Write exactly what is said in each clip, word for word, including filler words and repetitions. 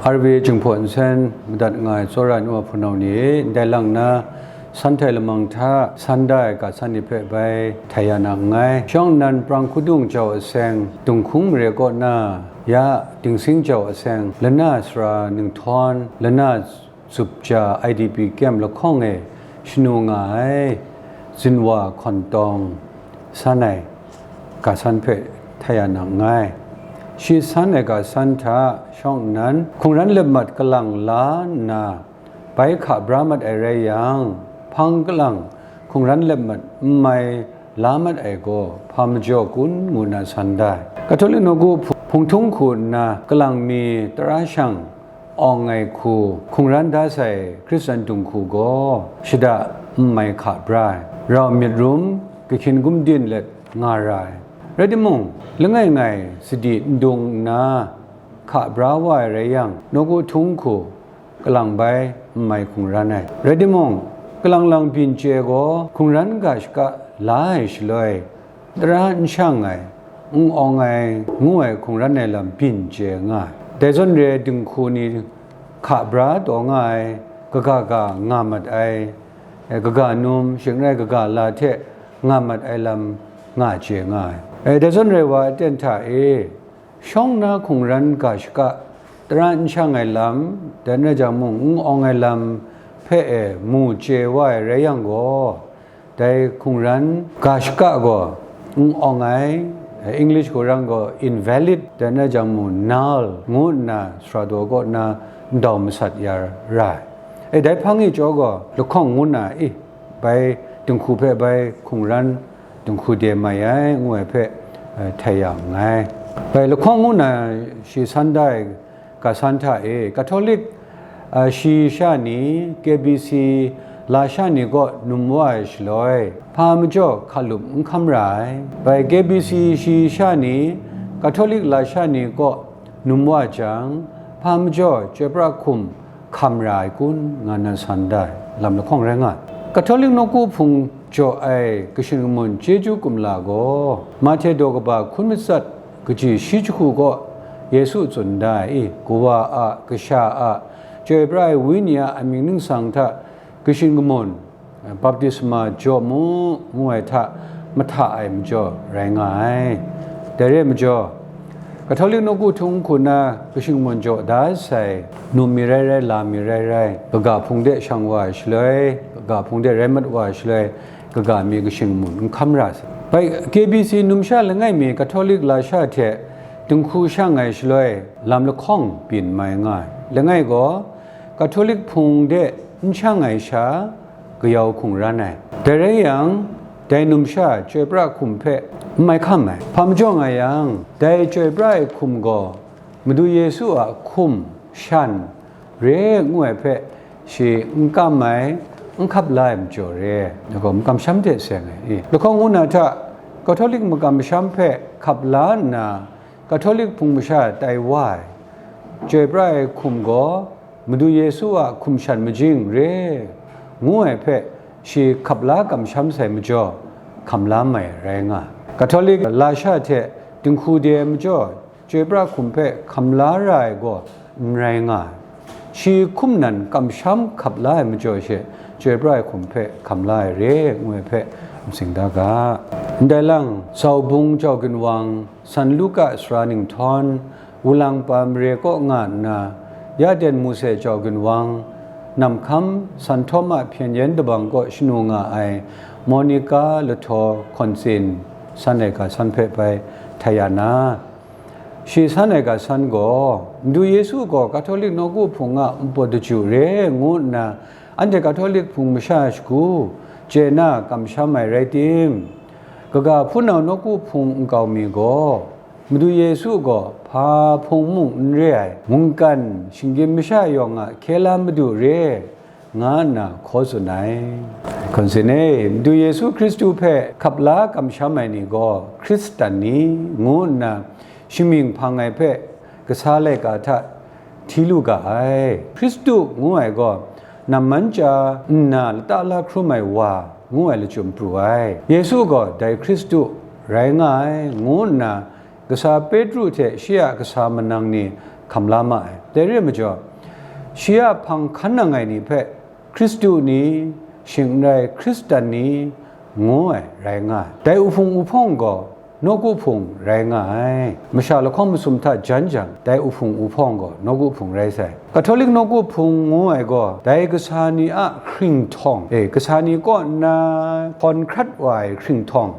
R V A Jinghpaw Nsen madat nga ai tsawra ai nu wa hpunau ni e, ndai lang na, san htai lamang hta, san da ai ga san ni hpe bai htai ya na nngai. Shawng nnan prang hkudung jau aseng, Dunghkung mare kaw na, ya Dingsing jau aseng, lana sara ninghtawn, lana zup ja I D P kem lahkawng e shanu nga ai, zinwa hkawn tawng san ai ga san hpe htai ya na nngai. Shi san ai ga san hta shawng nnan, hkungran lep mat kalang la nna, bai hka bra mat ai rai yang, hpang kalang hkungran lep mat n mai la mat ai gaw hpa majaw kun ngu na san da ai. Katolik nawku hpu-, hpung htung hku nna kalang mi tara shang awng ai hku hkungran da sai Hkristan dinghku gaw shada n mai hka bra ai, rau myit rum, kahkyin gumdin let nga ra ai. Rai timung, langai ngai sadi n dung nna hka bra wa ai rai yang, nawku htung hku kalang bai n mai hkungran ai. Rai timung, kalang lang byin chye gaw hkungran ga shaka la ai shaloi, tara n shang ai, n awng ai, ngu ai hkungran ai lam byin chye nga ai. Dai zawn re ai dinghku ni hka bra taw nga ai, kaga ga nga mat ai, e, kaga num, shing rai kaga la hte nga mat ai lam nga chye nga ai. E, dai zawn re wa aten hta e, shawng na hkungran ga shaka, tara n shang ai lam, dai n rai jang mung, n awng ai lam hpe e mu chye wa ai rai yang gaw, dai hkungran ga shaka gaw n awng ai, English gaw rang gaw invalid, dai n rai jang mung, null ngu nna sara daw kaw nna ndau masat ya ra ai. E, dai hpang e jaw gaw lahkawng ngu na i, bai dinghku hpe bai hkungran dinghku de mai ai, ngu ai hpe, eh, htai ya nngai. Bai lahkawng ngu na shi san da ai ga san hta e, Katolik, eh, shi sha ni, K B C lasha ni kaw num wa ai shaloi, hpa majaw hkalup n hkam ra ai. Bai K B C shi sha ni, Katolik lasha ni kaw num wa jang, hpa majaw chyoi pra hkum hkam ra ai kun, nga na san da ai lam lahkawng rai nga ai. Katolik nawku hpung jaw ai kashin kamun chyeju kumla gaw, Mahte daw kaba hkun matsat kaji shi jahku kaw Yesu tsun da ai, i, Kawa a, Kasha a, Chyoi pra ai Wenyi a amying ningsang hta kashin kamun, baptisma jaw mu, ngu ai hta mahta ai majaw rai nga ai. Dai re ai majaw, Katolik nawku htung hku na kashin kamun jaw da sai, num mi rai rai, la mi rai rai, kaga hpung de shang wa ai shaloi, kaga hpung de rai mat wa ai shaloi, kaga mi kashin kamun n hkam ra sai. Bai, K B C numsha langai mi Katolik lasha hte dinghku shang ai shaloi, lam lahkawng byin mai nga ai. Langai gaw, Katolik hpung de n shang ai sha, kayau hkungran ai. Dai rai yang, dai numsha chyoi pra hkum hpe n mai hkam ai. Hpa majaw nga yang, dai chyoi pra ai hkum gaw Madu Yesu a hkum shan re ngu ai hpe shi n kam ai, n hkap la ai majaw re, da gaw makam masham hte seng ai i? Lahkawng ngu na hta, Katolik makam masham hpe hkap la nna, Katolik hpung masha tai wa ai, chyoi pra ai hkum gaw Madu Yesu a hkum shan majing re, ngu ai hpe shi hkap la kamsham sai majaw, hkam la mai rai nga ai. Katolik lasha hte dinghku de ai majaw, chyoi pra hkum hpe hkam la ra ai gaw n rai nga ai. Shi hkum nan kamsham hkap la ai majaw she, chyoi pra ai hkum hpe hkam la ai re, ngu ai hpe n sing da ga. Ndai lang, Zaubung jau ginwang, San Luka sara ninghtawn, Wulang pa mare kaw nga nna, ya ten Mose jau ginwang, Namhkam San Htawma hpyen yen dabang kaw shanu nga ai Monica lahtaw hkawn tsin san ai ga san hpe bai htai ya na, shi san ai ga san gaw, Madu Yesu gaw Katolik nawku hpung a npawt daju re ngu nna, anhte Katolik hpung masha shagu chye na kamsham ai rai tim, kaga hpunau nawku hpung nkau mi gaw, Madu Yesu gaw hpa hpung mung n re ai, mungkan shinggyim masha yawng a hkye la Madu re, nga nna hkaw tsun ai. Hkawn tsin e, Madu Yesu Hkristu hpe hkap la kamsham ai ni gaw Hkristan ni, ngu nna shamying hpang ai hpe kasa laika hta hti lu ga ai. Hkristu ngu ai gaw, namman chya nna lata la hkrum ai wa, ngu ai lachyum pru ai. Yesu gaw dai Hkristu rai nga ai, ngu nna kasa Petru hte shi a kasa manang ni hkam la ma ai. Dai re ai majaw, shi a hpang hkan nang ai ni hpe Hkristu ni, shing n rai Hkristan ni ngu ai rai nga ai. Dai uhpung uhpawng gaw nawku hpung rai nga ai. Masha lahkawng masum hta jan jang, dai uhpung uhpawng gaw nawku hpung rai sai. Katolik nawku hpung ngu ai gaw, dai kasa ni a hkringhtawng, e, kasa ni kaw nna hkawn hkrat wa ai hkringhtawng,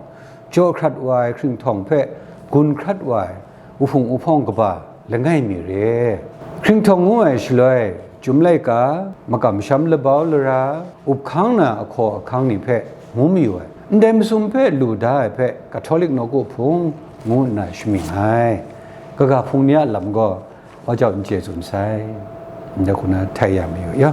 jaw hkrat wa ai hkringhtawng hpe gun hkrat wa ai uhpung uhpawng kaba langai mi re. Hkringhtawng ngu ai shaloi, Chyum laika, makam sham labau lara, up hkang na ahkaw ahkang ni hpe ngu mayu ai. Ndai masum hpe lu da ai hpe Katolik nawku hpung ngu nna shamying ai. Kaga hpung ni a lam gaw, wa jau n chye tsun sai. Ndai hku na htai ya mayu ya.